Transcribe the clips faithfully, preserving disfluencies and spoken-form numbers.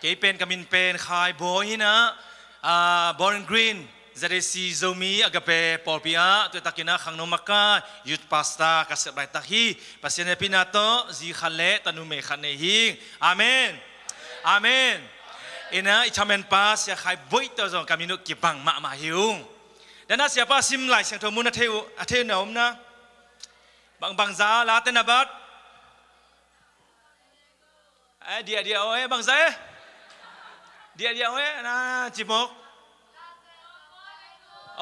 Kei pen ka min pen Khai Bawi hi-in ah, ah, Born Green, Z A C Zomi Agape pawlpi ah tuitakin ah khangno makai, youth pastor ka sep laitak hi. Pasian hehpihna tawh zi khat le tanu mei khat nei hi. Amen. Amen. In ah i chairman pa Sia Khai Bawi tawh zong ka min uh kibang mahmah hi ung. Tua in ah siapa sim Lai Siangtho mun a thei uh, a thei uh na om na. Bang, bangza Late na bat. Eh, diah, diah, oh, eh, bangza, eh. Diah, diah, oh, eh, na, cimok.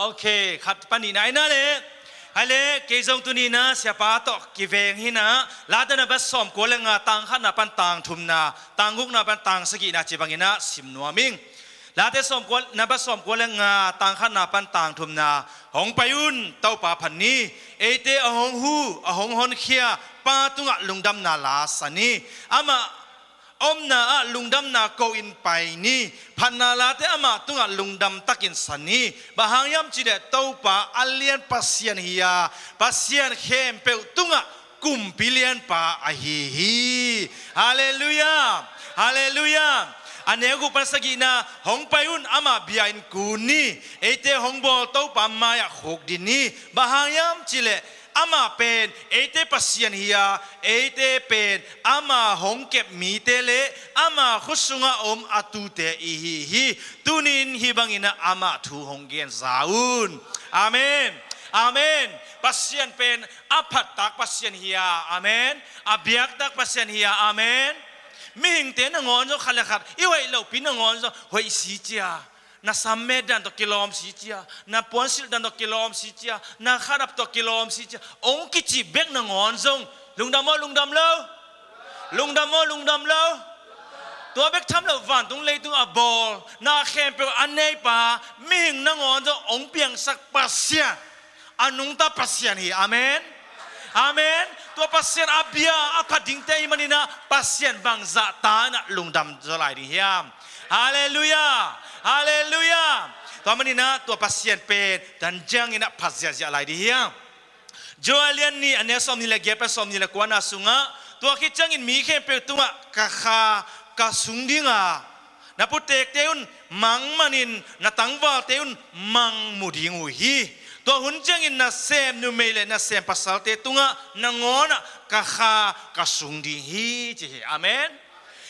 Ok, khat pan nih nai na le. Hai le, kei zong tuni in ah siapa tawh kiveng hi-in ah, Late na bat sawmkua le nga, tang khatna pan tang thumna, tang gukna pan tang sagihna ci bangin ah sim nuam ing. Late sawmkua, na bat sawmkua le nga, tang khatna pan tang thumna. Hong pai un, Topa phat ni. Eite a hong huh, a hong honkhia Pa tungah lungdamna lasa ni. Amah omna ah lungdamna ko-in pai ni. Phatna late amah tungah lungdam takin sa ni. Bang hang hiam cih leh Topa a lian Pasian hi-a, pasian khempeuh tungah kumpi lianpa ahi hi. Halleluiah. Halleluiah. A neu guk pan sagihna, hong pai un, amah bia-in kun ni. Eite hong bawl Topa mai-ah khukdin ni. Bang hang hiam cih leh amah pen eite Pasian hi-a, eite pen ama hong kep mite le ama khut sungah om a tute i hi hi. Tuni-in hih bangin ah amah thu hong gen za un. Amen. Amen. Pasian pen a phattak Pasian hi-a. Amen. A biaktak Pasian hi-a. Amen. Mihingte nangawn zong khat le khat i hoih lohpi nangawn zong hoih si cia, na sam met dan tawh kilawm si cia, na puansilh dan tawh kilawm si cia, na khanap tawh kilawm si cia, hong kicih bek nangawn zong lungdam aw lungdam lo. Lungdam aw lungdam lo. Tua bek tham loh vantung leitung a bawl, na khempeuh a neipa, mihing nangawn zong hong piangsak Pasian, a nungta Pasian hi. Amen. Amen. Tua Pasian a bia a phat dingte ahih manin ah Pasian bangzah ta in ah lungdam zaw lai ding hiam? Halleluiah. Halleluiah. Tua manin ah tua Pasian pen dan ciangin ah phat ziahziah lai ding hiam? Joel lian nih, a neu sawmnih le giat pan sawmnih le kuana sungah, tua khit ciangin mi khempeuh tungah ka kha ka sung ding a, na putekte un mang manin na tangvalte un mang mu ding uh hi. Tua hun ciangin nasem numei le nasem pasalte tungah nangawn ah ka kha ka sung ding hi, ci hi. Amen.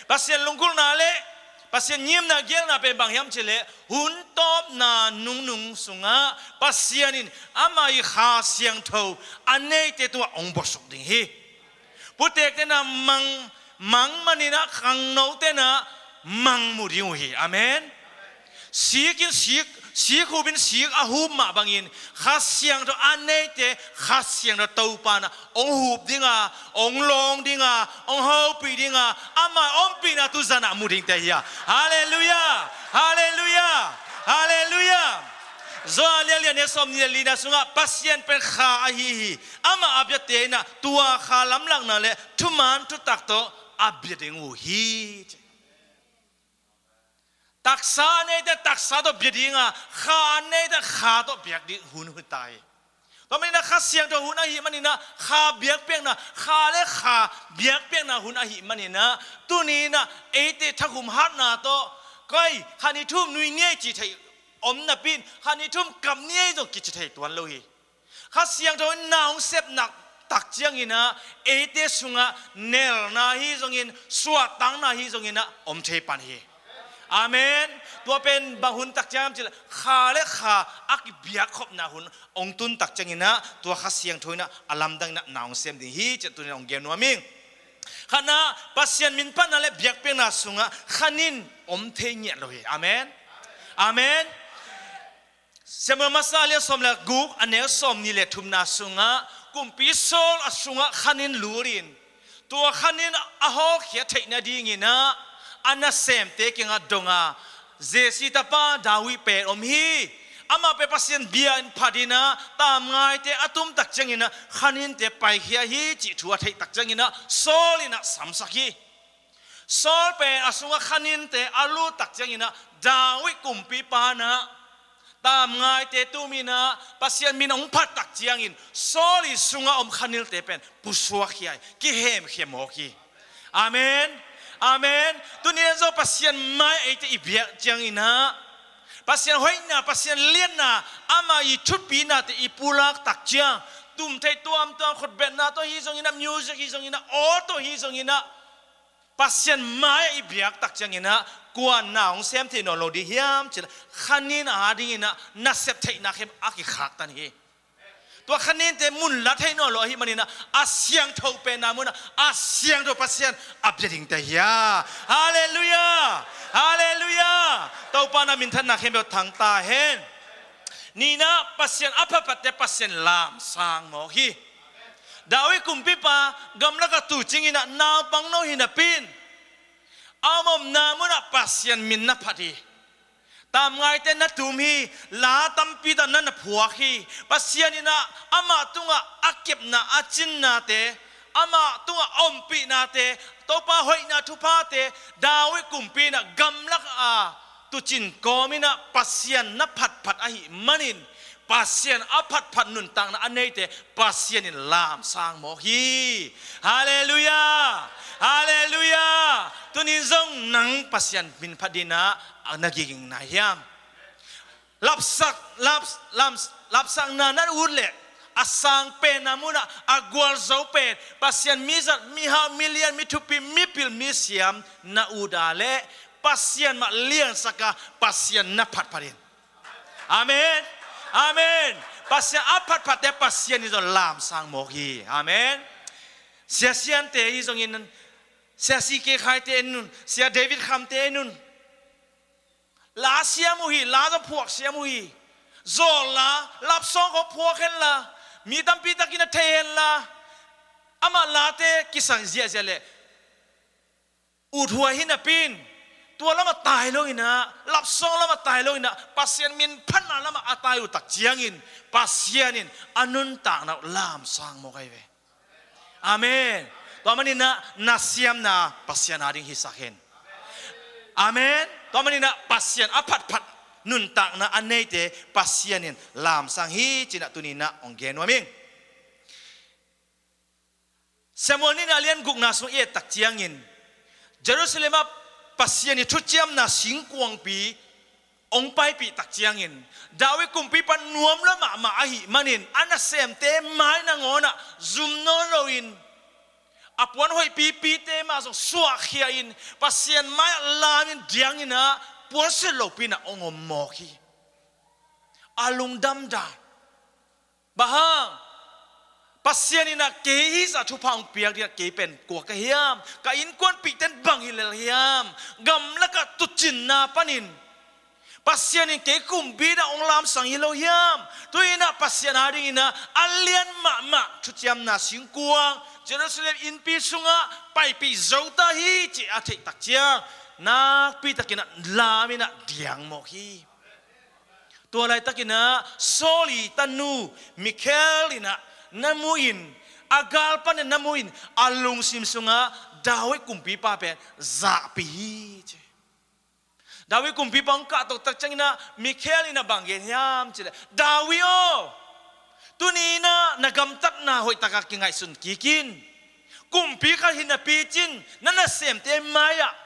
Pasian lunggulhna le Pasian ngimna geelna pen bang hiam cih leh, hun tawpna nungnung sungah Pasian in ama ii Kha Siangtho a neite tungah hong bawlsuk ding hi. Putekte in ah mang, mang manin ah khangnote in ah mang mu ding uh hi. Amen. Sik in sik, sik hup in sik a hup mah bangin Kha Siangtho a neite Kha Siangtho Topa in ah hong hup ding a, hong lawng ding a, hong hopih ding a, ama ompihna tuzan ah mu dingte hi a. Halleluiah. Halleluiah. Halleluiah. Joel lian li, a neu sawmnih le lina sungah Pasian pen kha ahi hi. Amah a biate in ah tua kha lamlahna le thuman thutak tawh a bia ding uh hi. Taksa a neite taksa tawh bia ding a, kha a neite kha tawh biak ding hun hi ta hi. Tua manin ah Kha Siangtho hun ahih manin ah kha biakpiakna, kha le kha biakpiakna hun ahih manin ah, tuni in ah eite thakhum hatna tawh, koi, kha ni thum nui ni ei ci thei om napi in, kha ni thum kap ni ei zong kici thei tuan lo hi. Kha Siangtho in na hong sepna tak ciangin ah eite sungah nelna hi zongin, suahtakna hi zongin ah om thei pan hi. Amen. Tua pen bang hun tak ciang cih leh kha le kha a kibiakkhopna hun hong tun tak ciangin ah tua Kha Siangtho in ah a lamdang in ah na hong sem ding hi, ci-in tuni-in hong gen nuam ing. Khatna, Pasian minphatna le biakpiakna sungah khanin om thei ngiat lo hi. Amen. Amen. Samuel Masa a lian sawm le guk, a neu sawmnih le thumna sungah, Kumpi Saul a sungah khanin lul in, tua khanin a hawlkhia theih nadingin ah a nasemte kiangah dong a, Jesse tapa David pen om hi. Amah pen Pasian bia in phat in ah tamngaite a tum tak ciangin ah khaninte paikhia hi cih thu a theih tak ciangin ah Saul in ah samsak hi. Saul pen a sungah khaninte a lut tak ciangin ah David kumpipa in ah tamngaite tum in ah Pasian min hong phat tak ciangin Saul ii sungah om khaninlte pen pusuakkhia hi, kihemkhia mawk hi. Amen. Amen. Tuni-in zong Pasian mai-ah eite i biak ciangin ah, Pasian hoihna, Pasian lianna, ama i thupi nate i pulak tak ciang, tum thei tuamtuam, khutbetna tawh hi zongin ah, music hi zongin ah, aw tawh hi zongin ah, Pasian mai-ah i biak tak ciangin ah, kua in na hong sem thei nawn lo ding hiam cih leh, kha nin a dingin ah nasep theihna khempeuh a kikhaktan hi. Tua kha ninte mun la thei nawn lo ahih manin ah, a siangtho penna munah a siangtho Pasian a bia dingte hi a. Halleluiah! Halleluiah! Topa na minthanna khempeuh thang ta hen. Nihna, Pasian a phatphatte Pasian lamsang mawk hi. David kumpipa gamlakah tuucingin ah naupang no hi napi-in, a omna munah Pasian min na phat hi. Tamngaite na tum hi, la tampi tak na na phuak hi. Pasian in ah amah tungah a kepna, a cinnate, amah tungah a ompihnate, Topa hoihna thuphate, David kumpi in ah gamlak a tuucin kawmin ah Pasian na phatphat ahih manin, Pasian a phatphat nuntakna a neite Pasian in lamsang mawk hi. Halleluiah! Halleluiah! Tuni-in zong nang Pasian min phat dingin ah na gingin na hiam? Lapsak, laps-, lams-, lapsakna na ut leh, a sang penna munah a gualzo pen Pasian, mi zat, mi hau, mi lian, mi thupi, mi pil, mi siam na ut a leh, Pasian mah liansak a, Pasian na phatphat in. Amen. Amen. Pasian a phatphatte Pasian in zong lamsang mawk hi. Amen. Sia Siante hi zongin, Sia C K Khaite en un, Sia David Khamte en un. La siam uh hi, la zong phuak siam uh hi. Zawl la, love song khawng phuak hen la, mi tampi takin a thei hen la, amah late kisang ziahziah leh uthuai hi napi-in, tua lamah tai lo-in ah, love song lamah tai lo-in ah, Pasian min phatna lamah a tai uh tak ciangin, Pasian in a nuntakna uh lamsang mawk ahi ve. Amen. Tua manin ah na siamna Pasian a ding hisak hen. Amen. Tua manin ah Pasian a phatphat nuntakna a neite Pasian in lamsang hi ci-in ah tuni-in ah hong gen nuam ing. Samuel nihna a lian gukna sung i et tak ciangin, Jerusalem ah Pasian i thuciamna singkuangpi hong paipih tak ciangin, David kumpipa nuam lua mahmah ahih manin, a nasemte mai nangawn ah zum nawn loin, a puan hoihpipite mah zong suahkhia-in, Pasian mai-ah lamin diangin ah, puansilh lopi-in ah hong om mawk hi. A lungdam dan. Bang hang? Pasian in ah kei hih zah thupha hong piak dingin ah kei pen kua ka hiam? Ka innkuanpihte in bang hi lel hiam? Gamlakah tuucinna panin Pasian in kei kumpi in ah hong lamsang hi lo hiam? Tu-in ah Pasian a dingin ah a lian mahmah thuciamna singkuang, Jerusalem innpi sungah paipih zo ta hi cih a theih tak ciang, nakpi takin ah lamin ah diang mawk hi. Tua laitakin ah Saul i tanu Mikhal in ah na mu-in, a gal panin na mu-in, a lungsim sungah David kumpipa pen zahpih hi ci. David kumpipa hong kahto tak ciangin ah Mikhal in ah bang gen hiam cih leh, David aw, tuni-in ah na gamtatna hoihtak a kingaihsun kik in. Kumpi khat hi napi cin, na nasemte mai-ah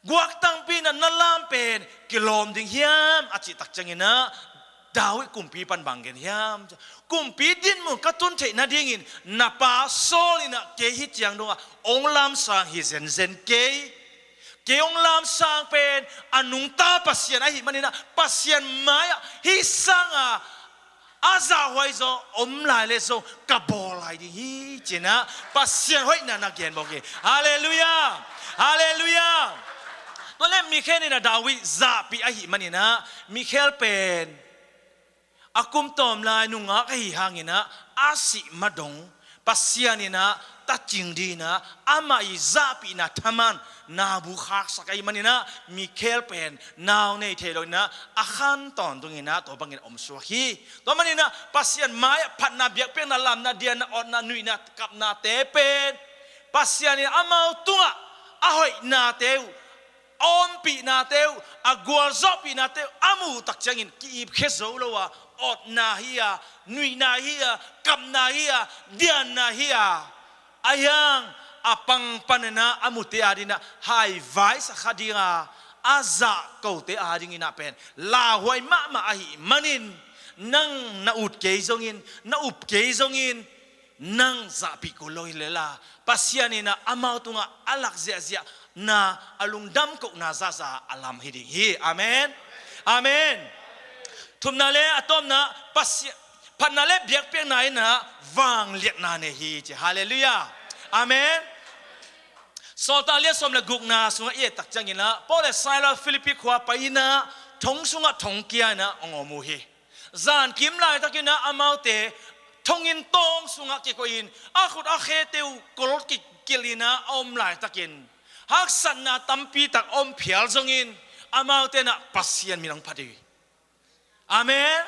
guaktangpi-in ah na lam pen kilawm ding hiam, a cih tak ciangin ah David kumpipa in bang gen hiam? Kumpi dinmun ka tun theih nadingin na pa Saul in ah kei hih ciang dongah hong lamsang hi zenzen kei. Kei hong lamsang pen a nungta Pasian ahih manin ah, Pasian mai-ah hih sanga a zahhuai zaw om lai leh zong ka bawl lai ding hi ci-in ah Pasian hoihna na gen mawk hi. Halleluiah! Halleluiah! Tua leh Mikhal in ah David zahpih ahih manin ah, Mikhal pen a kum tawm lai nungak ahih hangin ah, a sih ma dong Pasian in ah tacing dingin ah amah i zahpihna thaman nabu khaksak ahih manin ah, Mikhal pen nau nei thei loin ah a khan tawntungin ah tua bangin a omsuak hi. Tua manin ah Pasian mai-ah phatna, biakpiakna, lamna, dianna, awtna, nuihna, kapnate pen Pasian in amau tungah a hoihnate uh, a ompihnate uh, a gualzawhpihnate uh a muh tak ciangin ki-ipkhia zo lo a, awtna hi a, nuihna hi a, kapna hi a, dianna hi a, a hiang a pang panin ah a mute adingin ah haivai sa kha ding a, a zah kote adingin ah pen lauhuai mahmah ahih manin, nang na ut kei zongin, na up kei zongin, nang zahpih kul lo hi lel a, Pasian in ah amau tungah a lak ziahziahna, a lungdam kohna zahzah a lam hi ding hi. Amen. Amen. Thumna le a tawpna, Pasian phatna le biakpiakna in ah vangliatna nei hi ci. Halleluiah. Amen. Sawltak lian sawm le gukna sungah i et tak ciangin ah Paul le Silas Philippi khua pai in ah thong sungah thong kia in ah hong om uh hi. Zankim laitakin ah amaute thonginn tawng sungah kikoih in, a khut a khete uh kol kikilh in ah a om laitakin, haksatna tampi tak a om phial zongin, amaute in ah Pasian min hong phat hi. Amen.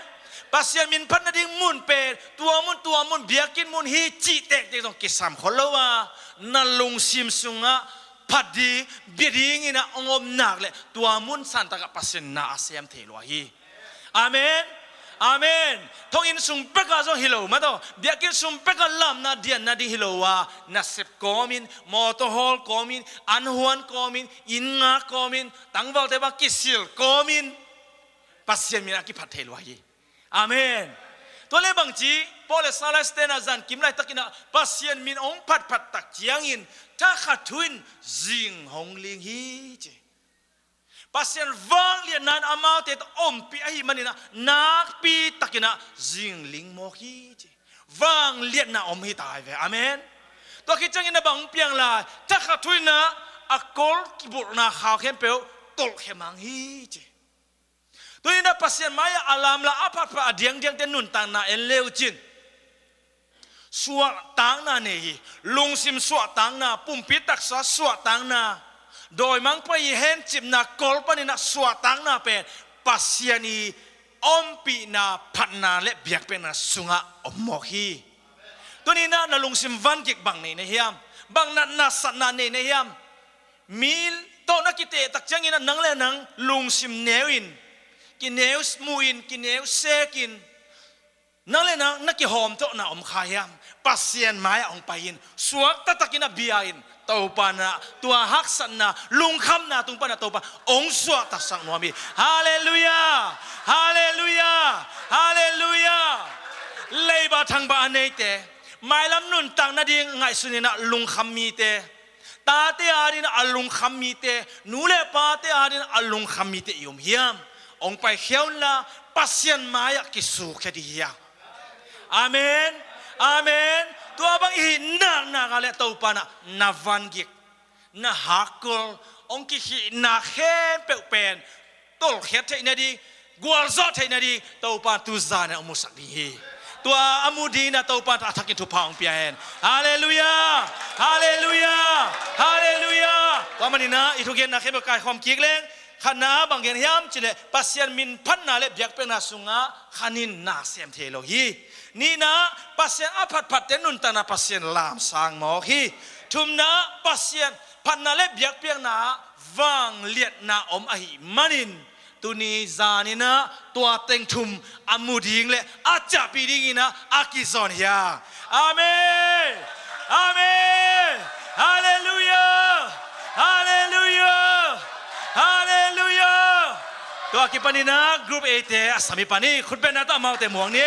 Pasian min phat nading mun pen tua mun, tua mun, biakinn mun hi cih tektek zong kisam khol lo a, na lungsim sungah phat ding, bia dingin ah hong om nak leh tua mun santakah Pasian na a sem thei lua hi. Amen. Amen. Thonginn sung pekah zong hi lo mah tawh, biakinn sung pekah lamna dianna ding hi lo a, nasep kawmin, mawtaw hawl kawmin, anhuan kawmin, inn ngak kawmin, tangvalte bang kisil kawmin Pasian min a kiphat thei lua hi. Amen. Tua le bangci, Paul le Silas te in ah zankim laitakin ah Pasian min hong phatphat tak ciangin thakhat thu in zing hong ling hi ci. Pasian vangliatna in amaute tawh ompih ahih manin ah nakpi takin ah zing ling mawk hi ci. Vangliatna om hi ta hi ve. Amen. Tua khit ciangin ah bang hong piang lai? Thakhat thu in ah a kol kibulhna khau khempeuh tolhkhia mang hi ci. Tuni in ah Pasian mai-ah a lamlam a phatphat a diangdiangte nuntakna en le uh cin, suahtakna nei hi. Lungsim suahtakna, pumpi taksa suahtakna, dawimangpa' hencipna, kol panin ah suahtakna pen Pasian ii ompihna, phatna le biakpiakna sungah om mawk hi. Tuni in ah na lungsim vangik bang nei na hiam? Bang natna satna nei na hiam? Mi tawh na kiteh tak ciangin ah nang le nang lungsim neu in, kineu mu in, kineu sek in, nang le nang na kihawmtawhna om kha hiam? Pasian mai-ah hong pai in, suakta takin ah bia in, Topa in ah tua haksatna, lungkhamna tung pan ah Topa hong suahtaksak nuam hi. Halleluiah! Halleluiah! Halleluiah! Leiba thangba a neite, mailam nuntak nading ngaihsun in ah lungkham mite, tate adingin ah a lungkham mite, nu le pate adingin ah a lungkham mite i om hiam? Hong paikhia unla, Pasian mai-ah kisukkhia ding hi a. Amen. Amen. Tua bang i hih naknak a leh Topa in ah na vangik, na hakkol, hong kikhihna khempeuh pen tolhkhiat theih nading, gualzawh theih nading Topa in tu zan in hong musak ding hi. Tua a mu dingin ah Topa in a thakin thupha hong pia hen. Halleluiah! Halleluiah! Halleluiah! Tua manin ah i thugenna khempeuh kaikhawm kik leng, khatna bang gen hiam cih leh Pasian min phatna le biakpiakna sungah khanin na sem thei lo hi. Nihna, Pasian a phatphatte nuntakna Pasian lamsang mawk hi. Thumna, Pasian phatna le biakpiakna ah vangliatna om ahih manin, tuni zan in ah tua teng thum a mu ding le a ciahpih dingin ah a kizawn hi a. Amen. Amen. Halleluiah. Halleluiah. Halleluiah. Tua kipanin ah group A te a sam hi pan hi, khutbetna tawh amaute muang ni.